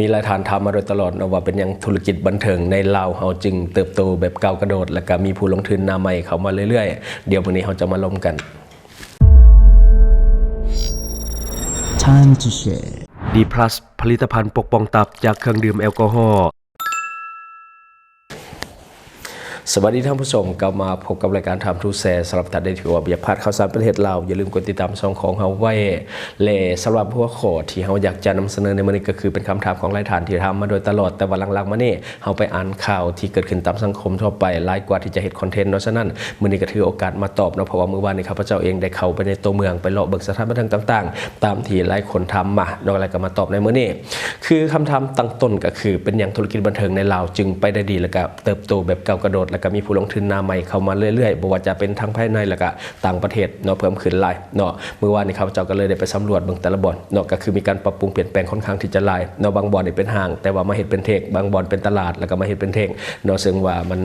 ມີຫຼາຍທ່ານຖາມມາໂດຍຕະຫຼອດເນາະ ວ່າເປັນຫຍັງທຸລະກິດບັນເທີງໃນລາວເຮົາຈຶ່ງເຕີບໂຕແບບກ້າວກະໂດດ ແລະກະມີຜູ້ລົງທຶນໜ້າໃໝ່ເຂົ້າມາເລື້ອຍໆ. ດຽວມື້ນີ້ເຮົາຈະມາລົມກັນ. ດີພລັສ ຜະລິດຕະພັນປົກປ້ອງຕັບຈາກເຄື່ອງດື່ມແອລກໍຮໍ. ສະບາຍດີທ່ານຜູ້ຊົມ, ກັບມາພົບກັບລາຍການ Time to Share ສຳລັບທ່ານໃດທີ່ວ່າບໍ່ຢາກພາດຂ່າວສານປະເທດລາວ, ຢ່າລືມກົດຕິດຕາມຊ່ອງຂອງເຮົາໄວ້. ແລະ ສຳລັບຫົວຂໍ້ທີ່ເຮົາຢາກຈະນຳສະເໜີໃນມື້ນີ້ ກໍຄືເປັນຄຳຖາມຂອງຫຼາຍທ່ານທີ່ຖາມມາໂດຍຕະຫຼອດ, ແຕ່ວ່າຫຼັງໆມານີ້ເຮົາໄປອ່ານຂ່າວທີ່ເກີດຂຶ້ນຕາມສັງຄົມທົ່ວໄປຫຼາຍກວ່າທີ່ຈະເຮັດຄອນເທັນເນາະ. ສະນັ້ນ ມື້ນີ້ກໍຖືໂອກາດມາຕອບເນາະ, ເພາະວ່າມື້ວານນີ້ຂ້າພະເຈົ້າເອງໄດ້ເຂົ້າໄປໃນຕົວເມືອງ ໄປເລາະເບິ່ງສະຖານບັນເທີງຕ່າງໆ ຕາມທີ່ຫຼາຍຄົນຖາມມາເນາະ, ແລ້ວກໍມາຕອບໃນມື້ນີ້. ຄືຄຳຖາມຕັ້ງຕົ້ນກໍຄື ເປັນຫຍັງທຸລະກິດບັນເທີງໃນລາວຈຶ່ງໄປໄດ້ດີ ແລ້ວກໍເຕີບໂຕແບບກ້າວກະໂດດ ແລ້ວກໍມີຜູ້ລົງທຶນໜ້າໃໝ່ເຂົ້າມາເລື້ອຍໆ, ບໍ່ວ່າຈະເປັນທັງພາຍໃນ ແລ້ວກໍຕ່າງປະເທດເນາະ ເພີ່ມຂຶ້ນຫຼາຍເນາະ. ມື້ວານນີ້ຂ້າພະເຈົ້າກໍເລີຍໄດ້ໄປສຳຫຼວດເບິ່ງແຕ່ລະບ່ອນເນາະ, ກໍຄືມີການປັບປຸງປ່ຽນແປງຄ່ອນຂ້າງທີ່ຈະຫຼາຍເນາະ. ບາງບ່ອນນີ້ເປັນຫ້າງ ແຕ່ວ່າມາເຮັດເປັນເທັກ, ບາງບ່ອນເປັນຕະຫຼາດ ແລ້ວກໍມາເຮັດເປັນເທັກເນາະ, ເຊິ່ງວ່າມັ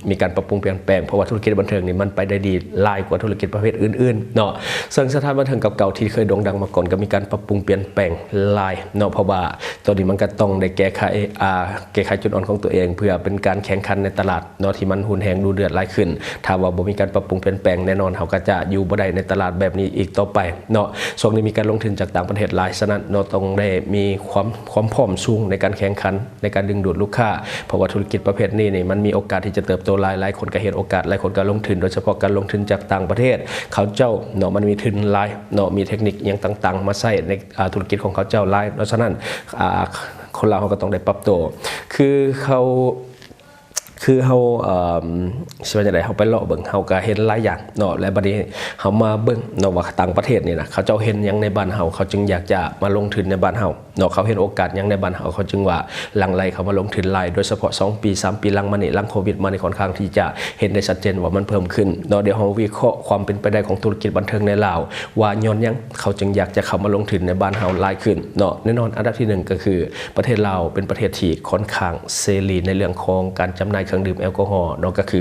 ນມີການປັບປຸງປ່ຽນແປງ ເພາະວ່າທຸລະກິດບັນເທີງນີ້ມັນໄປໄດ້ດີຫຼາຍກວ່າທຸລະກິດປະເພດອື່ນໆເນາະ. ເຊິ່ງສະຖານບັນເທີງເກົ່າໆທີ່ເຄີຍໂດ່ງດັງມາກ່ອນ ກໍມີການປັບປຸງປ່ຽນແປງຫຼາຍເນາະ, ເພາະວ່າຕອນນີ້ມັນກໍຕ້ອງໄດ້ແກ້ໄຂ ອ່າ ແກ້ໄຂຈຸດອ່ອນຂອງຕົວເອງ ເພື່ອເປັນການແຂ່ງຂັນໃນຕະຫຼາດເນາະ ທີ່ມັນຮຸນແຮງດຸເດືອດຫຼາຍຂຶ້ນ. ຖ້າວ່າບໍ່ມີການປັບປຸງປ່ຽນແປງ ແນ່ນອນເຮົາກໍຈະຢູ່ບໍ່ໄດ້ໃນຕະຫຼາດແບບນີ້ອີກຕໍ່ໄປເນາະ. ຊ່ວງນີ້ມີການລົງທຶນຈາກຕ່າງປະເທດຫຼາຍ, ສະນັ້ນເນາະ ຕ້ອງໄດ້ມີຄວາມ ຄວາມພ້ອມສູງໃນການແຂ່ງຂັນ ໃນການດຶງດູດລູກຄ້າ, ເພາະວ່າທຸລະກິດປະເພດນີ້ນີ້ ມັນມີໂອກາດທີ່ຈະເຕີບໂຕຫຼາຍ, ຫຼາຍຄົນກໍເຫັນໂອກາດ, ຫຼາຍຄົນກໍລົງທຶນ, ໂດຍສະເພາະການລົງທຶນຈາກຕ່າງປະເທດ. ເຂົາເຈົ້າເນາະ ມັນມີທຶນຫຼາຍເນາະ, ມີເທັກນິກຫຍັງຕ່າງໆມາໃຊ້ໃນ ອ່າ ທຸລະກິດຂອງເຂົາເຈົ້າຫຼາຍເນາະ. ສະນັ້ນ ອ່າ ຄົນລາວເຮົາກໍຕ້ອງໄດ້ປັບໂຕ ຄືເຂົາ ຄືເຮົາ ເອີ່ມ ຊິວ່າຈັ່ງໃດ ເຮົາໄປເລາະເບິ່ງ ເຮົາກໍເຫັນຫຼາຍຢ່າງເນາະ. ແລະ ບັດນີ້ເຮົາມາເບິ່ງເນາະ ວ່າຕ່າງປະເທດນີ້ນະ ເຂົາເຈົ້າເຫັນຫຍັງໃນບ້ານເຮົາ ເຂົາຈຶ່ງຢາກຈະມາລົງທຶນໃນບ້ານເຮົາເນາະ, ເຂົາເຫັນໂອກາດຫຍັງໃນບ້ານເຮົາ ເຂົາຈຶ່ງວ່າຫຼັ່ງໄຫຼເຂົ້າມາລົງທຶນຫຼາຍ. ໂດຍສະເພາະສອງປີ ສາມປີຫຼັງມານີ້ ຫຼັງໂຄວິດມານີ້ ຂ້ອນຂ້າງທີ່ຈະເຫັນໄດ້ຊັດເຈນວ່າມັນເພີ່ມຂຶ້ນເນາະ. ດຽວເຮົາວິເຄາະຄວາມເປັນໄປໄດ້ຂອງທຸລະກິດບັນເທີງໃນລາວ ວ່າຍ້ອນຫຍັງເຂົາຈຶ່ງຢາກຈະເຂົ້າມາລົງທຶນໃນບ້ານເຮົາຫຼາຍຂຶ້ນເນາະ. ແນ່ນອນ ອັນດັບທີໜຶ່ງກໍຄື ປະເທດລາວເປັນປະເທດທີ່ຄ່ອນຂ້າງເສລີໃນເລື່ອງຂອງການຈຳໜ່າຍເຄື່ອງດື່ມແອລກໍຮໍເນາະ, ກໍຄື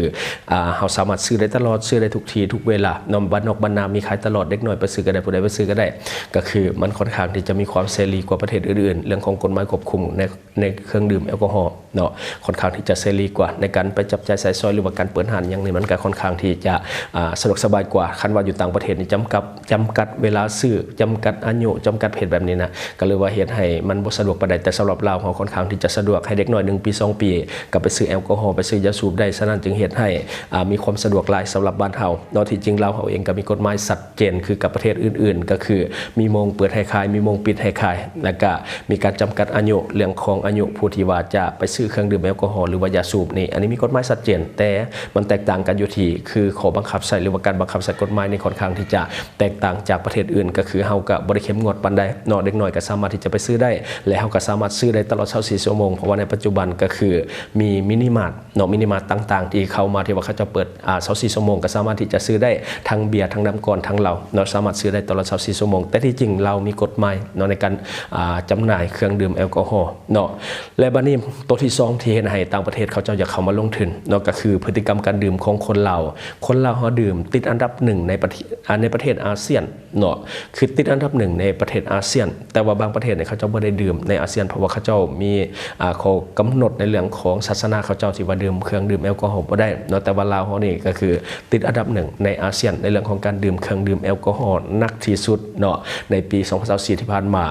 ອ່າ ເຮົາສາມາດຊື້ໄດ້ຕະຫຼອດ, ຊື້ໄດ້ທຸກທີ່ທຸກເວລາເນາະ, ບ້ານນອກບ້ານນາມີຂາຍຕະຫຼອດ, ເດັກນ້ອຍໄປຊື້ກໍໄດ້, ຜູ້ໃດໄປຊື້ກໍໄດ້, ກໍຄືມັນຄ່ອນຂ້າງທີ່ຈະມີຄວາມເສລີກວ່າປະເທດອື່ນໆ. ເລື່ອງຂອງກົດໝາຍຄວບຄຸມໃນ ໃນເຄື່ອງດື່ມແອລກໍຮໍເນາະ ຄ່ອນຂ້າງທີ່ຈະເສລີກວ່າ ໃນການໄປຈັບຈ່າຍໃຊ້ສອຍ ຫຼືວ່າການເປີດຮ້ານຫຍັງນີ້ ມັນກໍຄ່ອນຂ້າງທີ່ຈະ ອ່າ ສະດວກສະບາຍກວ່າ. ຄັນວ່າຢູ່ຕ່າງປະເທດນີ້ ຈຳກັດ ຈຳກັດເວລາຊື້, ຈຳກັດອາຍຸ, ຈຳກັດເພດແບບນີ້ນະ ກໍເລີຍວ່າເຮັດໃຫ້ມັນບໍ່ສະດວກປານໃດ. ແຕ່ສຳລັບລາວເຮົາຄ່ອນຂ້າງທີ່ຈະສະດວກ ໃຫ້ເດັກນ້ອຍໜຶ່ງປີ ສອງປີ ກໍໄປຊື້ແອລກໍຮໍ ໄປຊື້ຢາສູບໄດ້. ສະນັ້ນຈຶ່ງເຮັດໃຫ້ ອ່າ ມີຄວາມສະດວກຫຼາຍສຳລັບບ້ານເຮົາເນາະ. ທີ່ຈິງລາວເຮົາເອງກໍມີກົດໝາຍຊັດເຈນຄືກັບປະເທດອື່ນໆ ກໍຄືມີໂມງເປີດໃຫ້ຂາຍ, ມີໂມງປິດໃຫ້ຂາຍ, ແລ້ວກະມີການຈຳກັດອາຍຸເລື່ອງຂອງອາຍຸຜູ້ທີ່ວ່າຈະໄປຊື້ເຄື່ອງດື່ມແອລກໍຮໍ ຫຼືວ່າຢາສູບນີ້. ອັນນີ້ມີກົດໝາຍຊັດເຈນ, ແຕ່ມັນແຕກຕ່າງກັນຢູ່ທີ່ ຄືຂໍ້ບັງຄັບໃຊ້ ຫຼືວ່າການບັງຄັບໃຊ້ກົດໝາຍນີ້ຄ່ອນຂ້າງທີ່ຈະ ແຕກຕ່າງຈາກປະເທດອື່ນ ກໍຄືເຮົາກໍບໍ່ໄດ້ເຂັ້ມງວດປານໃດເນາະ. ເດັກນ້ອຍກໍສາມາດທີ່ຈະໄປຊື້ໄດ້ ແລະ ເຮົາກໍສາມາດຊື້ໄດ້ຕະຫຼອດຊາວສີ່ຊົ່ວໂມງ ເພາະວ່າໃນປັດຈຸບັນກໍຄືມີມິນິມາດເນາະ, ມິນິມາດຕ່າງໆທີ່ເຂົ້າມາ ທີ່ວ່າເຂົາເຈົ້າເປີດ ອ່າ ຊາວສີ່ຊົ່ວໂມງ ກໍສາມາດທີ່ຈະຊື້ໄດ້ ທັງເບຍ ທັງນ້ຳກ້ອນ ທັງເຫຼົ້າເນາະ, ສາມາດຊື້ໄດ້ຕະຫຼອດຊາວສີ່ຊົ່ວໂມງ. ແຕ່ທີ່ຈິງລາວມີກົດໝາຍເນາະ ໃນການ ອ່າ ຈຳໜ່າຍເຄື່ອງດື່ມແອລກໍຮໍເນາະ. ແລະ ບັດນີ້ໂຕທີສອງທີ່ເຮັດໃຫ້ຕ່າງປະເທດເຂົາເຈົ້າຢາກເຂົ້າມາລົງທຶນເນາະ ກໍຄືພຶດຕິກຳການດື່ມຂອງຄົນລາວ. ຄົນລາວເຮົາດື່ມຕິດອັນດັບໜຶ່ງໃນປະເທດ ອ່າ ໃນປະເທດອາຊຽນ ເນາະ, ຄືຕິດອັນດັບໜຶ່ງໃນປະເທດອາຊຽນ. ແຕ່ວ່າບາງປະເທດນີ້ເຂົາເຈົ້າບໍ່ໄດ້ດື່ມໃນອາຊຽນ ເພາະວ່າເຂົາເຈົ້າມີ ອ່າ ຂໍ້ກຳນົດໃນເລື່ອງຂອງສາສະໜາເຂົາເຈົ້າ ທີ່ວ່າດື່ມເຄື່ອງດື່ມແອລກໍຮໍບໍ່ໄດ້ເນາະ. ແຕ່ວ່າລາວເຮົານີ້ກໍຄືຕິດອັນດັບໜຶ່ງໃນອາຊຽນ ໃນເລື່ອງຂອງການດື່ມເຄື່ອງດື່ມແອລກໍຮໍໜັກທີ່ສຸດເນາະ ໃນປີສອງພັນຊາວສີ່ທີ່ຜ່ານມາ.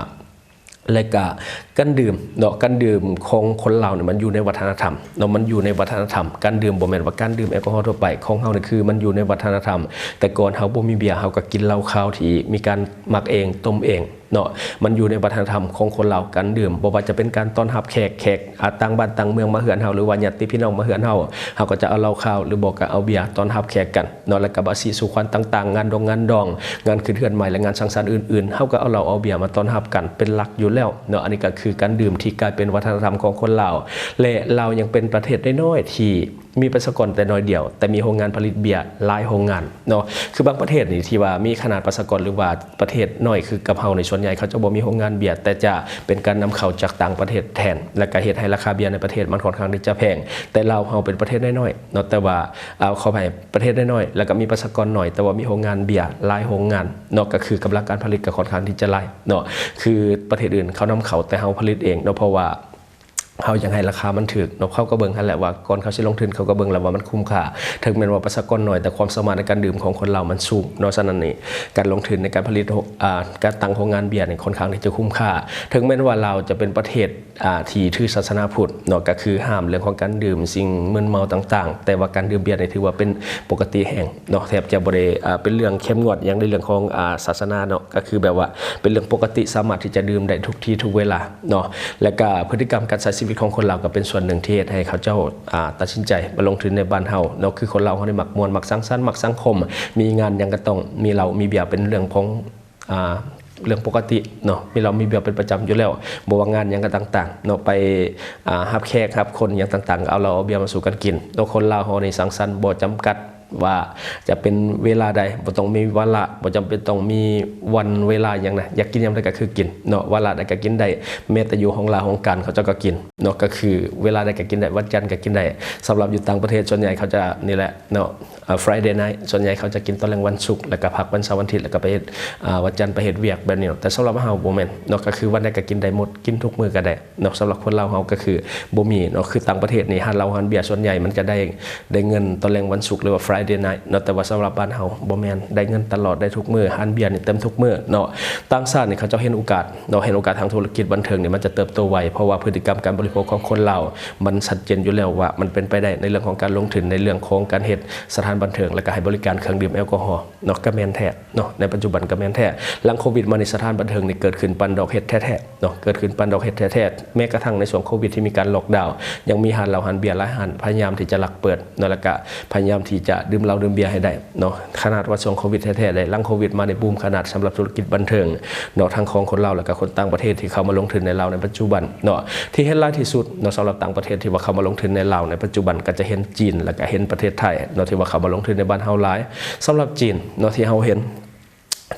ແລະກະການດື່ມເນາະ ການດື່ມຂອງຄົນລາວນີ້ມັນຢູ່ໃນວັດທະນະທຳເນາະ, ມັນຢູ່ໃນວັດທະນະທຳ. ການດື່ມບໍ່ແມ່ນວ່າການດື່ມແອລກໍຮໍທົ່ວໄປ, ຂອງເຮົານີ້ຄືມັນຢູ່ໃນວັດທະນະທຳ. ແຕ່ກ່ອນເຮົາບໍ່ມີເບຍ ເຮົາກໍກິນເຫຼົ້າຂາວທີ່ມີການໝັກເອງ ຕົ້ມເອງເນາະ. ມັນຢູ່ໃນວັດທະນະທຳຂອງຄົນລາວ ການດື່ມ ບໍ່ວ່າຈະເປັນການຕ້ອນຮັບແຂກ, ແຂກ ອ່າ ຕ່າງບ້ານຕ່າງເມືອງມາເຮືອນເຮົາ ຫຼືວ່າຍາດຕິພີ່ນ້ອງມາເຮືອນເຮົາ, ເຮົາກໍຈະເອົາເຫຼົ້າຂາວ ຫຼືບໍ່ກໍເອົາເບຍຕ້ອນຮັບແຂກກັນເນາະ. ແລ້ວກໍບາສີສູ່ຂວັນຕ່າງໆ, ງານດົງງານດອງ, ງານຂຶ້ນເຮືອນໃໝ່ ແລະ ງານສັງສັນອື່ນໆ, ເຮົາກໍເອົາເຫຼົ້າເອົາເບຍມາຕ້ອນຮັບກັນເປັນຫຼັກຢູ່ແລ້ວເນາະ. ອັນນີ້ກໍຄືການດື່ມທີ່ກາຍເປັນວັດທະນະທຳຂອງຄົນລາວ. ແລະ ລາວຍັງເປັນປະເທດນ້ອຍໆທີ່ ມີປະຊາກອນແຕ່ໜ້ອຍດຽວ ແຕ່ມີໂຮງງານຜະລິດເບຍຫຼາຍໂຮງງານເນາະ. ຄືບາງປະເທດນີ້ທີ່ວ່າມີຂະໜາດປະຊາກອນ ຫຼືວ່າປະເທດນ້ອຍຄືກັບເຮົານີ້ ສ່ວນໃຫຍ່ເຂົາເຈົ້າບໍ່ມີໂຮງງານເບຍ ແຕ່ຈະເປັນການນຳເຂົ້າຈາກຕ່າງປະເທດແທນ ແລ້ວກະເຮັດໃຫ້ລາຄາເບຍໃນປະເທດມັນຄ່ອນຂ້າງທີ່ຈະແພງ. ແຕ່ລາວເຮົາເປັນປະເທດນ້ອຍໆເນາະ, ແຕ່ວ່າ ເອົາ ຂໍອະໄພ ປະເທດນ້ອຍໆ ແລ້ວກະມີປະຊາກອນໜ້ອຍ ແຕ່ວ່າມີໂຮງງານເບຍຫຼາຍໂຮງງານເນາະ, ກໍຄືກຳລັງການຜະລິດກໍຄ່ອນຂ້າງທີ່ຈະຫຼາຍເນາະ. ຄືປະເທດອື່ນເຂົານຳເຂົ້າ ແຕ່ເຮົາຜະລິດເອງເນາະ, ເພາະວ່າ ເຮົາຢາກໃຫ້ລາຄາມັນຖືກເນາະ ເຂົາກໍເບິ່ງຫັ້ນແຫຼະວ່າ ກ່ອນເຂົາຊິລົງທຶນ ເຂົາກໍເບິ່ງແລ້ວວ່າມັນຄຸ້ມຄ່າ ເຖິງແມ່ນວ່າປະຊາກອນໜ້ອຍ ແຕ່ຄວາມສາມາດໃນການດື່ມຂອງຄົນລາວມັນສູງເນາະ. ສະນັ້ນນີ້ ການລົງທຶນໃນການຜະລິດ ອາ ການຕັ້ງໂຮງງານເບຍນີ້ ຂ້ອນຂ້າງທີ່ຈະຄຸ້ມຄ່າ ເຖິງແມ່ນວ່າລາວຈະເປັນປະເທດ ອາ ທີ່ຖືສາສະໜາພຸດເນາະ ກໍຄືຫ້າມເລື່ອງຂອງການດື່ມສິ່ງມຶນເມົາຕ່າງໆ ແຕ່ວ່າການດື່ມເບຍນີ້ຖືວ່າເປັນປົກກະຕິແຮງເນາະ ແທບຈະບໍ່ໄດ້ ອາ ເປັນເລື່ອງເຂັ້ມງວດຫຍັງໃນເລື່ອງຂອງ ອາ ສາສະໜາເນາະ ກໍຄືແບບວ່າເປັນເລື່ອງປົກກະຕິ ສາມາດທີ່ຈະດື່ມໄດ້ທຸກທີ່ທຸກເວລາເນາະ. ແລະກະພຶດຕິກຳການໃຊ້ຊີວິດຂອງຄົນລາວ ກໍເປັນສ່ວນໜຶ່ງທີ່ເຮັດໃຫ້ເຂົາເຈົ້າ ອາ ຕັດສິນໃຈມາລົງທຶນໃນບ້ານເຮົາເນາະ. ຄືຄົນລາວເຮົານີ້ມັກມ່ວນ ມັກສັງສັນ ມັກສັງຄົມ ມີງານຫຍັງກໍຕ້ອງມີເຫຼົ້າມີເບຍ ເປັນເລື່ອງຂອງ ອາ ເລື່ອງປົກກະຕິເນາະ ມີເຫຼົ້າມີເບຍເປັນປະຈຳຢູ່ແລ້ວ ບໍ່ວ່າງານຫຍັງກໍຕ່າງໆເນາະ ໄປ ອາ ຮັບແຂກຮັບຄົນຫຍັງຕ່າງໆ ກໍເອົາເຫຼົ້າເອົາເບຍມາສູ່ກັນກິນເນາະ. ຄົນລາວເຮົານີ້ສັງສັນບໍ່ຈຳກັດວ່າຈະເປັນເວລາໃດ ບໍ່ຕ້ອງມີວາລະ ບໍ່ຈຳເປັນຕ້ອງມີວັນເວລາຫຍັງນະ ຢາກກິນຍາມໃດກໍຄືກິນເນາະ ວາລະໃດກໍກິນໄດ້ ແມ້ແຕ່ຢູ່ຫ້ອງລາຫ້ອງການເຂົາເຈົ້າກໍກິນເນາະ ກໍຄືເວລາໃດກໍກິນໄດ້ ວັນຈັນກໍກິນໄດ້. ສຳລັບຢູ່ຕ່າງປະເທດສ່ວນໃຫຍ່ເຂົາຈະນີ້ແຫຼະເນາະ ອາ Friday night ສ່ວນໃຫຍ່ເຂົາຈະກິນຕອນແລງວັນສຸກ ແລ້ວກໍພັກວັນເສົາວັນອາທິດ ແລ້ວກໍໄປເຮັດ ອາ ວັນຈັນໄປເຮັດວຽກແບບນີ້ເນາະ. ແຕ່ສຳລັບເຮົາບໍ່ແມ່ນເນາະ ກໍຄືວັນໃດກໍກິນໄດ້ໝົດ ກິນທຸກມື້ກໍໄດ້ເນາະ. ສຳລັບຄົນລາວເຮົາກໍຄືບໍ່ມີເນາະ ຄືຕ່າງປະເທດນີ້ ຮ້ານເຫຼົ້າຮ້ານເບຍສ່ວນໃຫຍ່ມັນຈະໄດ້ ໄດ້ເງິນຕອນແລງວັນສຸກ ຫຼືວ່າ Friday night ເນາະ ແຕ່ວ່າສຳລັບບ້ານເຮົາບໍ່ແມ່ນ ໄດ້ເງິນຕະຫຼອດ ໄດ້ທຸກມື້ ຮ້ານເບຍນີ້ເຕັມທຸກມື້ເນາະ. ຕ່າງຊາດນີ້ເຂົາເຈົ້າເຫັນໂອກາດເນາະ ເຫັນໂອກາດທາງທຸລະກິດບັນເທີງນີ້ມັນຈະເຕີບໂຕໄວ ເພາະວ່າພຶດຕິກຳການບໍລິໂພກຂອງຄົນລາວ ມັນຊັດເຈນຢູ່ແລ້ວວ່າມັນເປັນໄປໄດ້ໃນເລື່ອງຂອງການລົງທຶນ ໃນເລື່ອງຂອງການເຮັດສະຖານບັນເທີງ ແລ້ວກໍໃຫ້ບໍລິການເຄື່ອງດື່ມແອລກໍຮໍເນາະ ກໍແມ່ນແທ້ເນາະ. ໃນປັດຈຸບັນກໍແມ່ນແທ້ ຫຼັງໂຄວິດມານີ້ ສະຖານບັນເທີງນີ້ເກີດຂຶ້ນປານດອກເຫັດແທ້ໆເນາະ ເກີດຂຶ້ນປານດອກເຫັດແທ້ໆ. ແມ້ກະທັ່ງໃນຊ່ວງໂຄວິດທີ່ມີການລັອກດາວ ຍັງມີຮ້ານເຫຼົ້າຮ້ານເບຍຫຼາຍຮ້ານ ພະຍາຍາມທີ່ຈະລັກເປີດເນາະ ແລ້ວກະພະຍາຍາມທີ່ຈະດື່ມເຫຼົ້າດື່ມເບຍໃຫ້ໄດ້ເນາະ. ຂະໜາດວ່າຊ່ວງໂຄວິດແທ້ໆເດ້ ຫຼັງໂຄວິດມານີ້ບູມຂະໜາດ ສຳລັບທຸລະກິດບັນເທີງເນາະ ທັງຂອງຄົນລາວ ແລ້ວກະຄົນຕ່າງປະເທດທີ່ເຂົ້າມາລົງທຶນໃນລາວໃນປັດຈຸບັນເນາະ. ທີ່ເຫັນຫຼາຍທີ່ສຸດເນາະ ສຳລັບຕ່າງປະເທດທີ່ວ່າເຂົ້າມາລົງທຶນໃນລາວໃນປັດຈຸບັນ ກໍຈະເຫັນຈີນ ແລ້ວກະເຫັນປະເທດໄທເນາະ ທີ່ວ່າເຂົ້າມາລົງທຶນໃນບ້ານເຮົາຫຼາຍ. ສຳລັບຈີນເນາະ ທີ່ເຮົາເຫັນ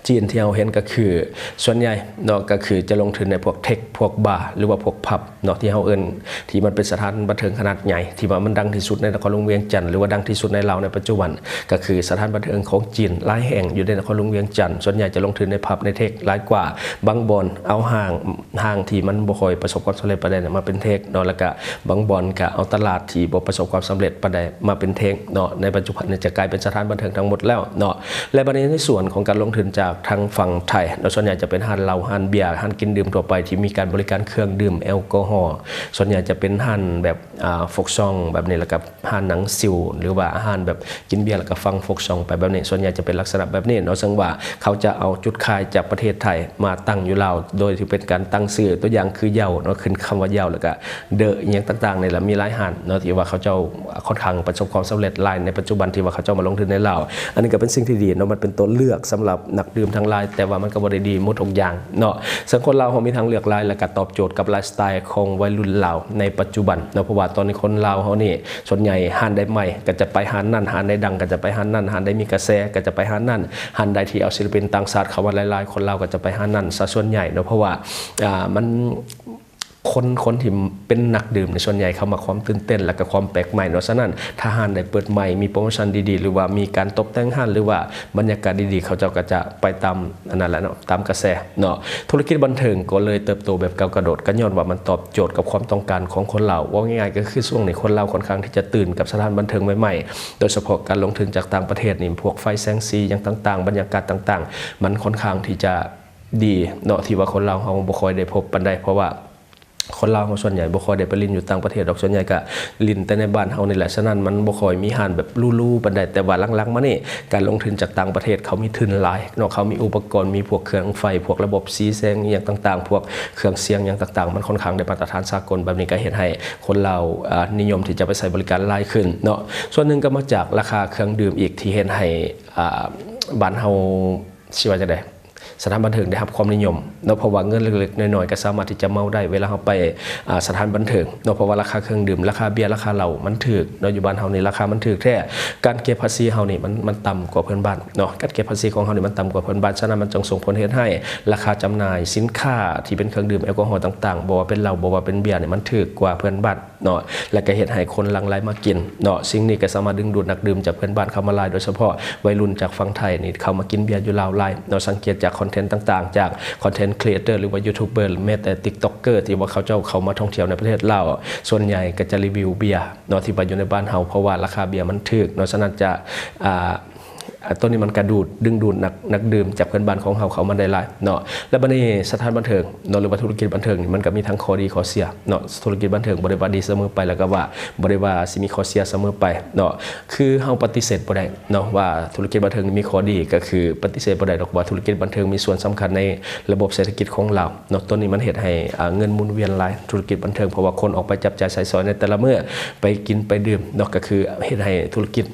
ຈີນທີ່ເຮົາເຫັນກໍຄືສ່ວນໃຫຍ່ເນາະ ກໍຄືຈະລົງທຶນໃນພວກເທັກ ພວກບາ ຫຼືວ່າພວກຜັບເນາະ ທີ່ເຮົາເອີ້ນ ທີ່ມັນເປັນສະຖານບັນເທີງຂະໜາດໃຫຍ່ ທີ່ວ່າມັນດັງທີ່ສຸດໃນນະຄອນຫຼວງວຽງຈັນ ຫຼືວ່າດັງທີ່ສຸດໃນລາວໃນປັດຈຸບັນ ກໍຄືສະຖານບັນເທີງຂອງຈີນຫຼາຍແຫ່ງຢູ່ໃນນະຄອນຫຼວງວຽງຈັນ. ສ່ວນໃຫຍ່ຈະລົງທຶນໃນຜັບໃນເທັກຫຼາຍກວ່າ ບາງບ່ອນເອົາຫ້າງ ຫ້າງທີ່ມັນບໍ່ຄ່ອຍປະສົບຄວາມສຳເລັດປານໃດນະ ມາເປັນເທັກເນາະ ແລ້ວກະບາງບ່ອນກະເອົາຕະຫຼາດທີ່ບໍ່ປະສົບຄວາມສຳເລັດປານໃດມາເປັນເທັກເນາະ. ໃນປັດຈຸບັນນີ້ຈະກາຍເປັນສະຖານບັນເທີງທັງໝົດແລ້ວເນາະ. ແລະ ບັດນີ້ໃນສ່ວນຂອງການລົງທຶນຈາກທາງຝັ່ງໄທເນາະ ສ່ວນໃຫຍ່ຈະເປັນຮ້ານເຫຼົ້າ ຮ້ານເບຍ ຮ້ານກິນດື່ມທົ່ວໄປທີ່ມີການບໍລິການເຄື່ອງດື່ມແອລກໍຮໍ ສ່ວນໃຫຍ່ຈະເປັນຮ້ານແບບ ອາ ຟົກຊອງແບບນີ້ ແລ້ວກະຮ້ານນັ່ງຊິວ ຫຼືວ່າຮ້ານແບບກິນເບຍແລ້ວກະຟັງຟົກຊອງໄປແບບນີ້ ສ່ວນໃຫຍ່ຈະເປັນລັກສະນະແບບນີ້ເນາະ. ເຊິ່ງວ່າເຂົາຈະເອົາຈຸດຂາຍຈາກປະເທດໄທມາຕັ້ງຢູ່ລາວ ໂດຍທີ່ເປັນການຕັ້ງຊື່ ຕົວຢ່າງຄືເຢາເນາະ ຂຶ້ນຄຳວ່າເຢາ ແລ້ວກະເດີ ອີ່ຫຍັງຕ່າງໆນີ້ແຫຼະ ມີຫຼາຍຮ້ານເນາະ ທີ່ວ່າເຂົາເຈົ້າຄ່ອນຂ້າງປະສົບຄວາມສຳເລັດຫຼາຍໃນປັດຈຸບັນ ທີ່ວ່າເຂົາເຈົ້າມາລົງທຶນໃນລາວ. ອັນນີ້ກໍເປັນສິ່ງທີ່ດີເນາະ ມັນເປັນຕົວເລືອກສຳລັບນັກດື່ມທັງຫຼາຍ ແຕ່ວ່າມັນກໍບໍ່ໄດ້ດີໝົດທຸກຢ່າງເນາະ. ເຊິ່ງຄົນລາວເຮົາມີທາງເລືອກຫຼາຍ ແລ້ວກໍຕອບໂຈດກັບໄລຟ໌ສະໄຕຂອງໄວລຸ້ນລາວໃນປັດຈຸບັນເນາະ ເພາະວ່າຕອນນີ້ຄົນລາວເຮົານີ້ ສ່ວນໃຫຍ່ຮ້ານໃດໃໝ່ກໍຈະໄປຮ້ານນັ້ນ ຮ້ານໃດດັງກໍຈະໄປຮ້ານນັ້ນ ຮ້ານໃດມີກະແສກໍຈະໄປຮ້ານນັ້ນ ຮ້ານໃດທີ່ເອົາສິລະປິນຕ່າງຊາດເຂົ້າມາຫຼາຍໆ ຄົນລາວກໍຈະໄປຮ້ານນັ້ນຊະສ່ວນໃຫຍ່ເນາະ. ເພາະວ່າ ອາ ມັນ ຄົນ ຄົນທີ່ເປັນນັກດື່ມໃນສ່ວນໃຫຍ່ເຂົາມັກຄວາມຕື່ນເຕັ້ນ ແລ້ວກໍຄວາມແປກໃໝ່ເນາະ. ສະນັ້ນ ຖ້າຮ້ານໃດເປີດໃໝ່ ມີໂປຣໂມຊັນດີໆ ຫຼືວ່າມີການຕົບແຕ່ງຮ້ານ ຫຼືວ່າບັນຍາກາດດີໆ ເຂົາເຈົ້າກໍຈະໄປຕາມອັນນັ້ນແຫຼະເນາະ ຕາມກະແສເນາະ. ທຸລະກິດບັນເທີງກໍເລີຍເຕີບໂຕແບບກ້າວກະໂດດ ກໍຍ້ອນວ່າມັນຕອບໂຈດກັບຄວາມຕ້ອງການຂອງຄົນລາວ. ເວົ້າງ່າຍໆ ກໍຄືຊ່ວງນີ້ຄົນລາວຄ່ອນຂ້າງທີ່ຈະຕື່ນກັບສະຖານບັນເທີງໃໝ່ໆ ໂດຍສະເພາະການລົງທຶນຈາກຕ່າງປະເທດນີ້ ພວກໄຟແສງສີຫຍັງຕ່າງໆ ບັນຍາກາດຕ່າງໆ ມັນຄ່ອນຂ້າງທີ່ຈະດີເນາະ ທີ່ວ່າຄົນລາວເຮົາບໍ່ຄ່ອຍໄດ້ພົບປານໃດ ເພາະວ່າ ຄົນລາວເຮົາສ່ວນໃຫຍ່ບໍ່ຄ່ອຍໄດ້ໄປຫຼິ້ນຢູ່ຕ່າງປະເທດດອກ ສ່ວນໃຫຍ່ກະຫຼິ້ນແຕ່ໃນບ້ານເຮົານີ້ແຫຼະ. ສະນັ້ນມັນບໍ່ຄ່ອຍມີຮ້ານແບບຫຼູໆປານໃດ ແຕ່ວ່າຫຼັງໆມານີ້ ການລົງທຶນຈາກຕ່າງປະເທດ ເຂົາມີທຶນຫຼາຍເນາະ ເຂົາມີອຸປະກອນ ມີພວກເຄື່ອງໄຟ ພວກລະບົບສີແສງອີ່ຫຍັງຕ່າງໆ ພວກເຄື່ອງສຽງຫຍັງຕ່າງໆ ມັນຄ່ອນຂ້າງໄດ້ມາດຕະຖານສາກົນ ແບບນີ້ກໍເຮັດໃຫ້ຄົນລາວ ອາ ນິຍົມທີ່ຈະໄປໃຊ້ບໍລິການຫຼາຍຂຶ້ນເນາະ. ສ່ວນໜຶ່ງກໍມາຈາກລາຄາເຄື່ອງດື່ມອີກ ທີ່ເຮັດໃຫ້ ອາ ບ້ານເຮົາ ຊິວ່າຈັ່ງໃດ ສະຖານບັນເທີງໄດ້ຮັບຄວາມນິຍົມເນາະ ເພາະວ່າເງິນເລັກໆນ້ອຍໆກໍສາມາດທີ່ຈະເມົາໄດ້ ເວລາເຮົາໄປ ອາ ສະຖານບັນເທີງເນາະ ເພາະວ່າລາຄາເຄື່ອງດື່ມ ລາຄາເບຍ ລາຄາເຫຼົ້າມັນຖືກເນາະ. ຢູ່ບ້ານເຮົານີ້ລາຄາມັນຖືກແທ້ ການເກັບພາສີເຮົານີ້ມັນ ມັນຕ່ຳກວ່າເພື່ອນບ້ານເນາະ ການເກັບພາສີຂອງເຮົານີ້ມັນຕ່ຳກວ່າເພື່ອນບ້ານ. ສະນັ້ນມັນຈຶ່ງສົ່ງຜົນເຮັດໃຫ້ລາຄາຈຳໜ່າຍສິນຄ້າທີ່ເປັນເຄື່ອງດື່ມແອລກໍຮໍຕ່າງໆ ບໍ່ວ່າເປັນເຫຼົ້າ ບໍ່ວ່າເປັນເບຍນີ້ ມັນຖືກກວ່າເພື່ອນບ້ານ ເນາະ ແລະກະເຮັດໃຫ້ຄົນຫຼັ່ງໄຫຼມາກິນເນາະ. ສິ່ງນີ້ກະສາມາດດຶງດູດນັກດື່ມຈາກເພື່ອນບ້ານເຂົ້າມາຫຼາຍ ໂດຍສະເພາະໄວລຸ້ນຈາກຝັ່ງໄທນີ້ເຂົ້າມາກິນເບຍຢູ່ລາວຫຼາຍເນາະ. ສັງເກດຈາກຄອນ ເທນຕ່າງໆ ຈາກຄອນເທັນຄຣີເອເຕີ ຫຼືວ່າຢູທູບເບີ ແມ້ແຕ່ຕິກຕັອກເກີ ທີ່ວ່າເຂົາເຈົ້າເຂົ້າມາທ່ອງທ່ຽວໃນປະເທດລາວ ສ່ວນໃຫຍ່ກໍຈະຣີວິວເບຍເນາະ ທີ່ວ່າຢູ່ໃນບ້ານເຮົາ ເພາະວ່າລາຄາເບຍມັນຖືກເນາະ. ສະນັ້ນຈະ ອ່າ ຕົວນີ້ມັນກະດູດ ດຶງດູດນັກ ນັກດື່ມຈາກເພື່ອນບ້ານຂອງເຮົາເຂົ້າມາໄດ້ຫຼາຍເນາະ. ແລະ ບັດນີ້ສະຖານບັນເທີງເນາະ ຫຼືວ່າທຸລະກິດບັນເທີງນີ້ ມັນກໍມີທັງຂໍ້ດີຂໍ້ເສຍເນາະ. ທຸລະກິດບັນເທີງບໍ່ໄດ້ວ່າດີສະເໝີໄປ ແລ້ວກໍວ່າບໍ່ໄດ້ວ່າຊິມີຂໍ້ເສຍສະເໝີໄປເນາະ. ຄືເຮົາປະຕິເສດບໍ່ໄດ້ເນາະວ່າທຸລະກິດບັນເທີງນີ້ມີຂໍ້ດີ ກໍຄືປະຕິເສດບໍ່ໄດ້ດອກວ່າທຸລະກິດບັນເທີງມີສ່ວນສຳຄັນໃນລະບົບເສດຖະກິດຂອງລາວເນາະ. ຕົວນີ້ມັນເຮັດໃຫ້ ອ່າ ເງິນໝູນວຽນຫຼາຍ ທຸລະກິດບັນເທີງ ເພາະວ່າຄົນອອກໄປຈັບຈ່າຍໃຊ້ສອຍໃນແຕ່ລະມື້ ໄປກິນໄປດື່ມເນາະ ກໍຄືເຮັດໃຫ້ທຸລະກິດ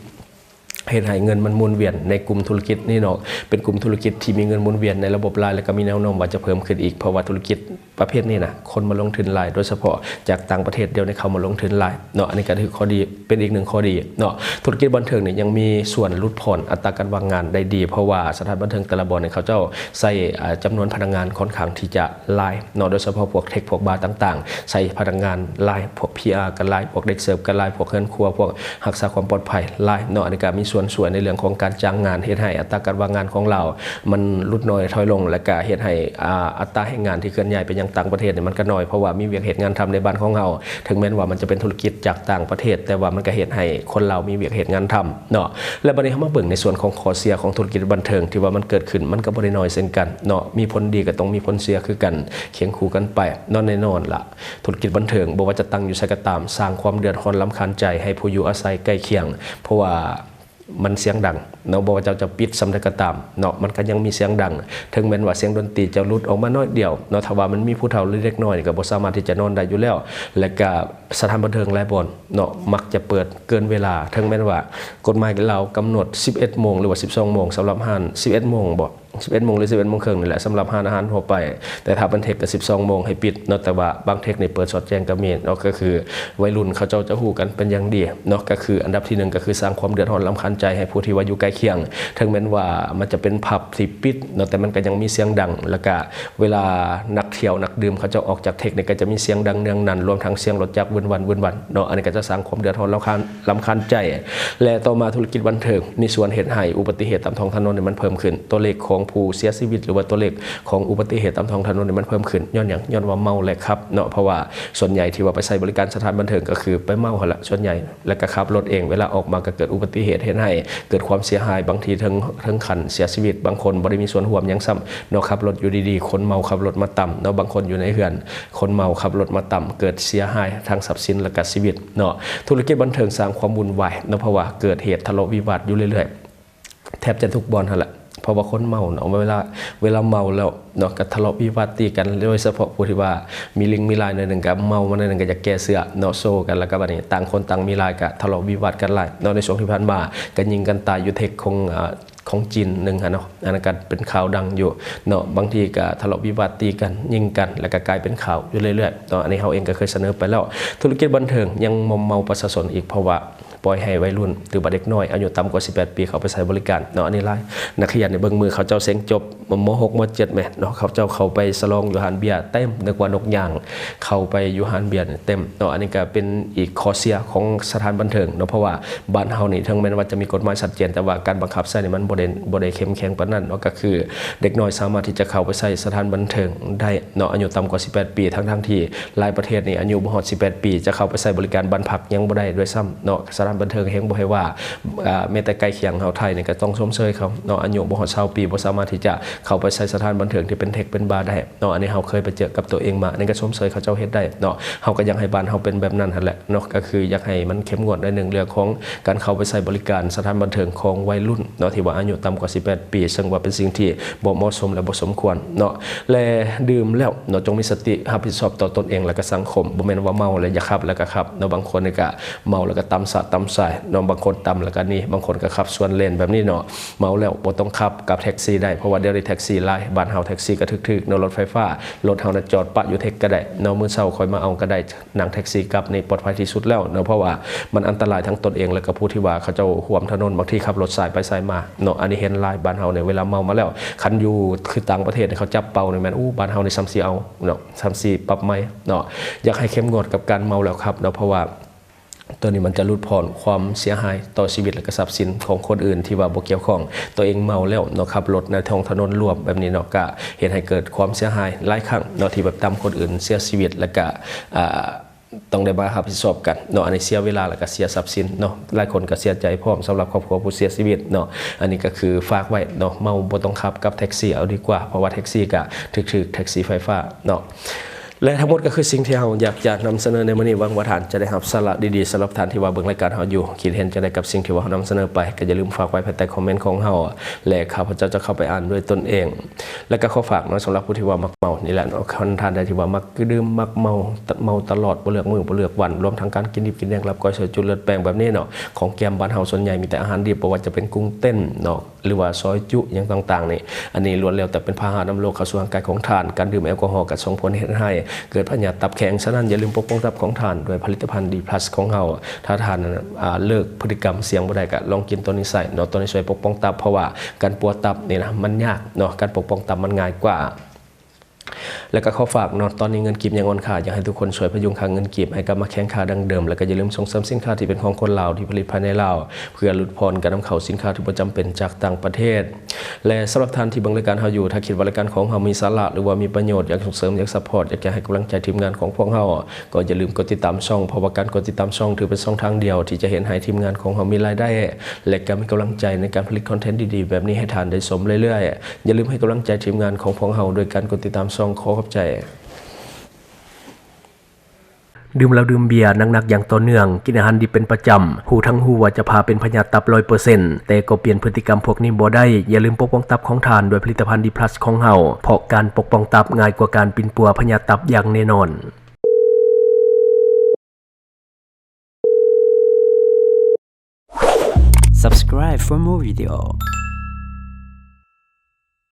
ເຮັດໃຫ້ເງິນມັນໝູນວຽນໃນກຸ່ມທຸລະກິດນີ້ເນາະ ເປັນກຸ່ມທຸລະກິດທີ່ມີເງິນໝູນວຽນໃນລະບົບຫຼາຍ ແລະ ກໍມີແນວໂນ້ມວ່າຈະເພີ່ມຂຶ້ນອີກ ເພາະວ່າທຸລະກິດປະເພດນີ້ນະ ຄົນມາລົງທຶນຫຼາຍ ໂດຍສະເພາະຈາກຕ່າງປະເທດ ດຽວນີ້ເຂົ້າມາລົງທຶນຫຼາຍເນາະ. ອັນນີ້ກໍຖືກຂໍ້ດີ ເປັນອີກໜຶ່ງຂໍ້ດີເນາະ. ທຸລະກິດບັນເທີງນີ້ຍັງມີສ່ວນຫຼຸດຜ່ອນອັດຕາການວ່າງງານໄດ້ດີ ເພາະວ່າສະຖານບັນເທີງແຕ່ລະບ່ອນນີ້ ເຂົາເຈົ້າໃຊ້ ອ່າ ຈຳນວນພະນັກງານຂ້ອນຂ້າງທີ່ຈະຫຼາຍເນາະ ໂດຍສະເພາະພວກເທັກ ພວກບາຕ່າງໆ ໃຊ້ພະນັກງານຫຼາຍ ພວກພີອາກໍຫຼາຍ ພວກເດັກເສີບກໍຫຼາຍ ພວກເຮືອນຄົວ ພວກຮັກສາຄວາມປອດໄພຫຼາຍເນາະ. ອັນນີ້ກໍມີສ່ວນຊ່ວຍໃນເລື່ອງຂອງການຈ້າງງານ ເຮັດໃຫ້ອັດຕາການວ່າງງານຂອງລາວມັນຫຼຸດນ້ອຍຖອຍລົງ ແລະ ກໍເຮັດໃຫ້ ອ່າ ອັດຕາແຮງງານທີ່ເຄື່ອນຍ້າຍໄປຍັງຕ່າງປະເທດນີ້ມັນກໍໜ້ອຍ ເພາະວ່າມີວຽກເຮັດງານທຳໃນບ້ານຂອງເຮົາ. ເຖິງແມ່ນວ່າມັນຈະເປັນທຸລະກິດຈາກຕ່າງປະເທດ ແຕ່ວ່າມັນກໍເຮັດໃຫ້ຄົນລາວມີວຽກເຮັດງານທຳເນາະ. ແລະ ບັດນີ້ເຮົາມາເບິ່ງໃນສ່ວນຂອງຂໍ້ເສຍຂອງທຸລະກິດບັນເທີງທີ່ວ່າມັນເກີດຂຶ້ນ ມັນກໍບໍ່ໄດ້ນ້ອຍເຊັ່ນກັນເນາະ. ມີຜົນດີກໍຕ້ອງມີຜົນເສຍຄືກັນ ຄຽງຄູ່ກັນໄປເນາະ. ແນ່ນອນລະ ທຸລະກິດບັນເທີງບໍ່ວ່າຈະຕັ້ງຢູ່ໃສກໍຕາມ ສ້າງຄວາມເດືອດຮ້ອນລຳຄານໃຈໃຫ້ຜູ້ຢູ່ອາໄສໃກ້ຄຽງ ເພາະວ່າມັນສຽງດັງເນາະ. ບໍ່ວ່າເຈົ້າຈະປິດສ່ຳໃດກໍຕາມເນາະ ມັນກໍຍັງມີສຽງດັງ ເຖິງແມ່ນວ່າສຽງດົນຕີຈະຫຼຸດອອກມາໜ້ອຍດຽວເນາະ. ຖ້າວ່າມັນມີຜູ້ເຖົ້າ ຫຼື ເດັກນ້ອຍນີ້ກໍບໍ່ສາມາດທີ່ຈະນອນໄດ້ຢູ່ແລ້ວ ແລະ ກະສະຖານບັນເທີງຫຼາຍບ່ອນເນາະ ມັກຈະເປີດເກີນເວລາ ເຖິງແມ່ນວ່າກົດໝາຍລາວກຳນົດສິບເອັດໂມງ ຫຼືວ່າສິບສອງໂມງ ສຳລັບຮ້ານ ສິບເອັດໂມງບໍ ສິບເອັດໂມງ ຫຼື ສິບເອັດໂມງເຄິ່ງນີ້ແຫຼະ ສຳລັບຮ້ານອາຫານທົ່ວໄປ. ແຕ່ຖ້າເປັນເທັກກໍສິບສອງໂມງໃຫ້ປິດເນາະ ແຕ່ວ່າບາງເທັກນີ້ເປີດສອດແຈ້ງກໍມີເນາະ. ກໍຄືໄວລຸ້ນເຂົາເຈົ້າຈະຮູ້ກັນເປັນຢ່າງດີເນາະ ກໍຄືອັນດັບທີໜຶ່ງກໍຄືສ້າງຄວາມເດືອດຮ້ອນລຳຄານໃຈໃຫ້ຜູ້ທີ່ວ່າຢູ່ໃກ້ຄຽງ ເຖິງແມ່ນວ່າມັນຈະເປັນຜັບທີ່ປິດເນາະ ແຕ່ມັນກໍຍັງມີສຽງດັງ ແລ້ວກະເວລານັກທ່ຽວນັກດື່ມເຂົາເຈົ້າອອກຈາກເທັກນີ້ ກໍຈະມີສຽງດັງເນືອງນັນ ລວມທັງສຽງລົດຈັກວືນວັນ ວືນວັນເນາະ. ອັນນີ້ກໍຈະສ້າງຄວາມເດືອດຮ້ອນລຳຄານ ລຳຄານໃຈ ແລະ ຕໍ່ມາທຸລະກິດບັນເທີງມີສ່ວນເຮັດໃຫ້ອຸບັດຕິເຫດຕາມທ້ອງຖະໜົນນີ້ມັນເພີ່ມຂຶ້ນ ຕົວເລກຂອງຜູ້ເສຍຊີວິດ ຫຼືວ່າຕົວເລກຂອງອຸບັດຕິເຫດຕາມທ້ອງຖະໜົນນີ້ມັນເພີ່ມຂຶ້ນ ຍ້ອນຫຍັງ? ຍ້ອນວ່າເມົາ ແລະ ຂັບເນາະ. ເພາະວ່າສ່ວນໃຫຍ່ທີ່ວ່າໄປໃຊ້ບໍລິການສະຖານບັນເທີງກໍຄືໄປເມົາຫັ້ນລະ ສ່ວນໃຫຍ່ ແລະ ກໍຂັບລົດເອງ ເວລາອອກມາກໍເກີດອຸບັດຕິເຫດ ເຮັດໃຫ້ເກີດຄວາມເສຍຫາຍ ບາງທີເຖິງ ເຖິງຂັ້ນເສຍຊີວິດ. ບາງຄົນບໍ່ໄດ້ມີສ່ວນຮ່ວມຫຍັງຊ້ຳເນາະ ຂັບລົດຢູ່ດີໆ ຄົນເມົາຂັບລົດມາຕຳເນາະ ບາງຄົນຢູ່ໃນເຮືອນ ຄົນເມົາຂັບລົດມາຕຳ ເກີດເສຍຫາຍທັງຊັບສິນ ແລະ ກະຊີວິດເນາະ. ທຸລະກິດບັນເທີງສ້າງຄວາມວຸ່ນວາຍເນາະ ເພາະວ່າເກີດເຫດທະເລາະວິວາດຢູ່ເລື້ອຍໆ ແທບຈະທຸກບ່ອນຫັ້ນແຫຼະ ເພາະວ່າຄົນເມົາເນາະ ເວລາ ເວລາເມົາແລ້ວເນາະ ກະທະເລາະວິວາດຕີກັນ ໂດຍສະເພາະຜູ້ທີ່ວ່າມີລິ່ງມີລາຍໜ້ອຍໜຶ່ງ ກະເມົາມາໜ້ອຍໜຶ່ງ ກະຢາກແກ້ເຊືອກເນາະ ໂຊກັນ ແລ້ວກະບັດນີ້ຕ່າງຄົນຕ່າງມີລາຍ ກະທະເລາະວິວາດກັນຫຼາຍເນາະ. ໃນຊ່ວງທີ່ຜ່ານມາກະຍິງກັນຕາຍຢູ່ເທັກຂອງ ອາ ຂອງຈີນໜຶ່ງຫັ້ນເນາະ ອັນນັ້ນກໍເປັນຂ່າວດັງຢູ່ເນາະ. ບາງທີກໍທະເລາະວິວາດຕີກັນ ຍິງກັນ ແລ້ວກໍກາຍເປັນຂ່າວຢູ່ເລື້ອຍໆເນາະ. ອັນນີ້ເຮົາເອງກໍເຄີຍສະເໜີໄປແລ້ວ ທຸລະກິດບັນເທີງຍັງມອມເມົາປະຊາຊົນອີກ ເພາະວ່າປ່ອຍໃຫ້ໄວລຸ້ນ ຫຼືວ່າເດັກນ້ອຍອາຍຸຕ່ຳກວ່າສິບແປດປີເຂົ້າໄປໃຊ້ບໍລິການເນາະ. ອັນນີ້ຫຼາຍ ນັກຮຽນນີ້ເບິ່ງມື້ເຂົາເຈົ້າເສັງຈົບ ມໍຫົກ ມໍເຈັດແມ່ນເນາະ ເຂົາເຈົ້າເຂົ້າໄປສະຫຼອງຢູ່ຮ້ານເບຍເຕັມ ນຶກວ່ານົກຍ່າງ ເຂົ້າໄປຢູ່ຮ້ານເບຍນີ້ເຕັມເນາະ. ອັນນີ້ກໍເປັນອີກຂໍ້ເສຍຂອງສະຖານບັນເທີງເນາະ ເພາະວ່າບ້ານເຮົານີ້ເຖິງແມ່ນວ່າຈະມີກົດໝາຍຊັດເຈນ ແຕ່ວ່າການບັງຄັບໃຊ້ນີ້ມັນບໍ່ໄດ້ ບໍ່ໄດ້ເຂັ້ມແຂງປານນັ້ນເນາະ. ກໍຄືເດັກນ້ອຍສາມາດທີ່ຈະເຂົ້າໄປໃຊ້ສະຖານບັນເທີງໄດ້ເນາະ ອາຍຸຕ່ຳກວ່າສິບແປດປີ ທັງໆທີ່ຫຼາຍປະເທດນີ້ອາຍຸບໍ່ຮອດສິບແປດປີ ຈະເຂົ້າໄປໃຊ້ບໍລິການບ້ານພັກຍັງບໍ່ໄດ້ດ້ວຍຊ້ຳເນາະ. ສະຖານບັນເທີງແຮ່ງບໍ່ໃຫ້ວ່າ ອາ ແມ້ແຕ່ໃກ້ຄຽງເຮົາໄທນີ້ກໍຕ້ອງຊົມເຊີຍເຂົາເນາະ ອາຍຸບໍ່ຮອດຊາວປີ ບໍ່ສາມາດທີ່ຈະເຂົ້າໄປໃຊ້ສະຖານບັນເທີງທີ່ເປັນເທັກເປັນບາໄດ້ ເນາະ. ອັນນີ້ເຮົາເຄີຍໄປເຈີກັບຕົວເອງມາ ອັນນີ້ກໍຊົມເຊີຍເຂົາເຈົ້າເຮັດໄດ້ເນາະ. ເຮົາກໍຢາກໃຫ້ບ້ານເຮົາເປັນແບບນັ້ນຫັ້ນແຫຼະເນາະ ກໍຄືຢາກໃຫ້ມັນເຂັ້ມງວດໜ້ອຍໜຶ່ງ ເລື່ອງຂອງການເຂົ້າໄປໃຊ້ບໍລິການສະຖານບັນເທີງຂອງໄວລຸ້ນເນາະ ທີ່ວ່າອາຍຸຕ່ຳກວ່າສິບແປດປີ ເຊິ່ງວ່າເປັນສິ່ງທີ່ບໍ່ເໝາະສົມ ແລະ ບໍ່ສົມຄວນເນາະ. ແລະ ດື່ມແລ້ວເນາະ ຈົ່ງມີສະຕິຮັບຜິດຊອບຕໍ່ຕົນເອງ ແລະ ກໍສັງຄົມ. ບໍ່ແມ່ນວ່າເມົາແລ້ວຢາກຂັບ ແລ້ວກໍຂັບເນາະ. ບາງຄົນນີ້ກໍເມົາແລ້ວກໍຕຳສາດຕຳສາຍເນາະ ບາງຄົນຕຳແລ້ວກໍໜີ ບາງຄົນກໍຂັບສວນເລນແບບນີ້ເນາະ. ເມົາແລ້ວບໍ່ຕ້ອງຂັບ ກັບແທັກຊີໄດ້ ເພາະວ່າດຽວນີ້ແທັກຊີຫຼາຍ ບ້ານເຮົາແທັກຊີກໍຖືກໆເນາະ ລົດໄຟຟ້າ ລົດເຮົານະຈອດປະຢູ່ເທັກກໍໄດ້ເນາະ ມື້ເຊົ້າຄ່ອຍມາເອົາກໍໄດ້. ນັ່ງແທັກຊີກັບນີ້ປອດໄພທີ່ສຸດແລ້ວເນາະ ເພາະວ່າມັນອັນຕະລາຍທັງຕົນເອງ ແລະກໍຜູ້ທີ່ວ່າເຂົາເຈົ້າຮ່ວມຖະໜົນ ບາງທີຂັບລົດສາຍໄປສາຍມາເນາະ. ອັນນີ້ເຫັນຫຼາຍ ບ້ານເຮົານີ້ເວລາເມົາມາແລ້ວ ຄັນຢູ່ຄືຕ່າງປະເທດນີ້ເຂົາຈັບເປົານີ້ແມ່ນ ໂອ້ ບ້ານເຮົານີ້ສ່ຳຊິເອົາເນາະ ສ່ຳຊິປັບໃໝເນາະ. ຢາກໃຫ້ເຂັ້ມງວດກັບການເມົາແລ້ວຂັບເນາະ ເພາະວ່າ ຕົວນີ້ມັນຈະຫຼຸດຜ່ອນຄວາມເສຍຫາຍຕໍ່ຊີວິດ ແລະກະຊັບສິນຂອງຄົນອື່ນທີ່ວ່າບໍ່ກ່ຽວຂ້ອງ. ຕົວເອງເມົາແລ້ວເນາະ ຂັບລົດໃນທ້ອງຖະໜົນຫຼວມແບບນີ້ເນາະ ກະເຮັດໃຫ້ເກີດຄວາມເສຍຫາຍຫຼາຍຄັ້ງເນາະ ທີ່ແບບນຳຄົນອື່ນເສຍຊີວິດ ແລະກະ ອ່າ ຕ້ອງໄດ້ມາຮັບຜິດຊອບກັນເນາະ. ອັນນີ້ເສຍເວລາ ແລະກະເສຍຊັບສິນເນາະ. ຫຼາຍຄົນກະເສຍໃຈພ້ອມສຳລັບຄອບຄົວຜູ້ເສຍຊີວິດເນາະ. ອັນນີ້ກະຄືຝາກໄວ້ເນາະ ເມົາບໍ່ຕ້ອງຂັບກັບແທັກຊີເອົາດີກວ່າ ເພາະວ່າແທັກຊີກະຖືກໆ ແທັກຊີໄຟຟ້າເນາະ. ແລະທັງໝົດກໍຄືສິ່ງທີ່ເຮົາຢາກຈະນຳສະເໜີໃນມື້ນີ້. ຫວັງວ່າທ່ານຈະໄດ້ຮັບສາລະດີໆ. ສຳລັບທ່ານທີ່ວ່າເບິ່ງລາຍການເຮົາຢູ່ ຄິດເຫັນຈັ່ງໃດກັບສິ່ງທີ່ວ່າເຮົານຳສະເໜີໄປ ກໍຢ່າລືມຝາກໄວ້ພາຍໃຕ້ຄອມເມັນຂອງເຮົາ ແລະຂ້າພະເຈົ້າຈະເຂົ້າໄປອ່ານດ້ວຍຕົນເອງ. ແລະກໍຂໍຝາກເນາະ ສຳລັບຜູ້ທີ່ວ່າມັກເມົານີ້ແຫຼະເນາະ, ຄັນທ່ານໃດທີ່ວ່າມັກດື່ມ ມັກເມົາ ເມົາຕະຫຼອດ ບໍ່ເລືອກມື້ ບໍ່ເລືອກວັນ, ລວມທັງການກິນດິບກິນແດງ ລາບກ້ອຍ ຊອຍຈຸ ເລືອດແປງ ແບບນີ້ເນາະ, ຂອງແກ້ມບ້ານເຮົາສ່ວນໃຫຍ່ມີແຕ່ອາຫານດິບ, ບໍ່ວ່າຈະເປັນກຸ້ງເຕັ້ນເນາະ ຫຼືວ່າຊອຍຈຸຫຍັງຕ່າງໆນີ້, ອັນນີ້ລ້ວນແລ້ວແຕ່ເປັນພາຫະນຳໂລກເຂົ້າສູ່ຮ່າງກາຍຂອງທ່ານ. ການດື່ມແອລກໍຮໍກໍສົ່ງຜົນເຮັດໃຫ້ເກີດພະຍາດຕັບແຂງ, ສະນັ້ນຢ່າລືມປົກປ້ອງຕັບຂອງທ່ານດ້ວຍຜະລິດຕະພັນ ດີພລັສ ຂອງເຮົາ. ຖ້າທ່ານ ອ່າ ເລີກພຶດຕິກຳສ່ຽງບໍ່ໄດ້ ກໍລອງກິນໂຕນີ້ໃສ່ເນາະ, ໂຕນີ້ຊ່ວຍປົກປ້ອງຕັບ ເພາະວ່າການປົວຕັບນີ້ນະ ມັນຍາກເນາະ, ການປົກປ້ອງຕັບມັນງ່າຍກວ່າ. ແລະກໍຂໍຝາກເນາະ, ຕອນນີ້ເງິນກີບຍັງອ່ອນຄ່າ, ຢາກໃຫ້ທຸກຄົນຊ່ວຍພະຍຸງຄ່າເງິນກີບໃຫ້ກັບມາແຂງຄ່າດັ່ງເດີມ, ແລະກໍຢ່າລືມສົ່ງເສີມສິນຄ້າທີ່ເປັນຂອງຄົນລາວ ທີ່ຜະລິດພາຍໃນລາວ ເພື່ອຫຼຸດຜ່ອນການນຳເຂົ້າສິນຄ້າທີ່ບໍ່ຈຳເປັນຈາກຕ່າງປະເທດ. ແລະສຳລັບທ່ານທີ່ເບິ່ງລາຍການເຮົາຢູ່, ຖ້າຄິດວ່າລາຍການຂອງເຮົາມີສາລະ ຫຼືວ່າມີປະໂຫຍດ, ຢາກສົ່ງເສີມ, ຢາກຊັບພອດ, ຢາກຈະໃຫ້ກຳລັງໃຈທີມງານຂອງພວກເຮົາ, ກໍຢ່າລືມກົດຕິດຕາມຊ່ອງ, ເພາະວ່າການກົດຕິດຕາມຊ່ອງຖືເປັນຊ່ອງທາງດຽວທີ່ຈະເຮັດໃຫ້ທີມງານຂອງເຮົາມີລາຍໄດ້ ແລະກໍມີກຳລັງໃຈໃນການຜະລິດຄອນເທັນດີໆແບບນີ້ໃຫ້ທ່ານໄດ້ຊົມເລື້ອຍໆ. ຢ່າລືມໃຫ້ກຳລັງໃຈທີມງານຂອງພວກເຮົາໂດຍການກົດຕິດຕາມຊ່ອງ. ຂໍຂອບໃຈ. ດື່ມເຫຼົ້າດື່ມເບຍໜັກໆຢ່າງຕໍ່ເນື່ອງ, ກິນອາຫານດິບເປັນປະຈຳ, ຮູ້ທັງຮູ້ວ່າຈະພາເປັນພະຍາດຕັບຮ້ອຍເປີເຊັນ, ແຕ່ກໍປ່ຽນພຶດຕິກຳພວກນີ້ບໍ່ໄດ້. ຢ່າລືມປົກປ້ອງຕັບຂອງທ່ານດ້ວຍຜະລິດຕະພັນ ດີພລັສ ຂອງເຮົາ, ເພາະການປົກປ້ອງຕັບງ່າຍກວ່າການປິ່ນປົວພະຍາດຕັບຢ່າງແນ່ນອນ. Subscribe for more video.